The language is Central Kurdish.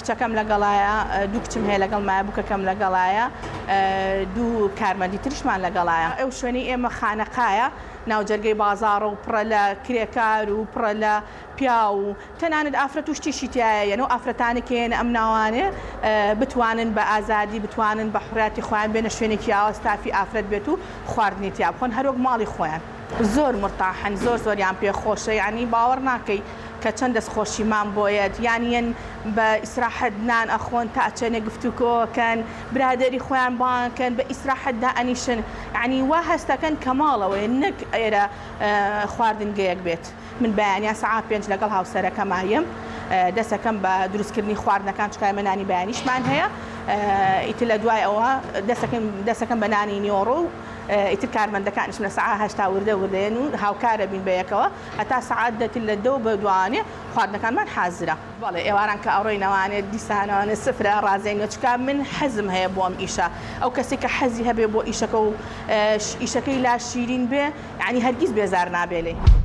کچەکەم لەگەڵایە، دوو کچم هەیە لەگەڵمایە، بووکەکەم لەگەڵایە، دوو کارمەندی تریشمان لەگەڵایە. ئەو شوێنەی ئێمە خانەقایە، ناوجەرگەی بازاڕە و پڕە لە کرێکار و پڕە لە پیاو و تەنانەت ئافرەت و شتیشی تیایە، یەن ئەو ئافرەتانەی کە یەنە ئەم ناوانێ بتوانن بە ئازادی بتوانن بە حوڕیاتی خۆیان بێنە شوێنێکی ئاوا ستافی ئافرەت بێت و خواردنی تیا بخۆن هەروەک ماڵی خۆیان. زۆر مورتاحن زۆر زۆریان پێ خۆشە یانی باوەڕ ناکەی کە چەند دەست خۆشیمان بۆیەت یان یەن بە ئیسراحەت نان ئەخۆن تا چەنێ گفتوگۆ ئەکەن برادەری خۆیان بانگ ئەکەن بە ئیسراحەت دائەنیشن یانی وا هەستەکەن کە ماڵەوەیە نەک ئێرە خواردنگەیەک بێت. من بەیانیان سەعات پێنج لەگەڵ هاوسەرەکەما یەم دەسەکەم بە دروستکردنی خواردنەکان چونکە ئێمە نانی بەیانیشمان هەیە ئیتر لە دوای ئەوە دەسەکەم دەسەکەم بە نانی نیۆڕۆ و ئیتر کارمەندەکانیشم لە سەعات هەشتا وردە وردە یەن و هاوکارە بین بە یەکەوە هەتا سەعات دە تر لە دە و بە دوانێ خواردنەکانمان حازرە. بەڵێ ئێواران کە ئەڕۆینەوانێ دیسانەوانێ سفرە ڕازێینەوە چونکە من حەزم هەیە بۆ ئەم ئیشە ئەو کەسەی کە حەزی هەبێ بۆ ئیشەکە و ئیشەکەی لا شیرین بێ یەعنی هەرگیز بێزار نابێ لێی.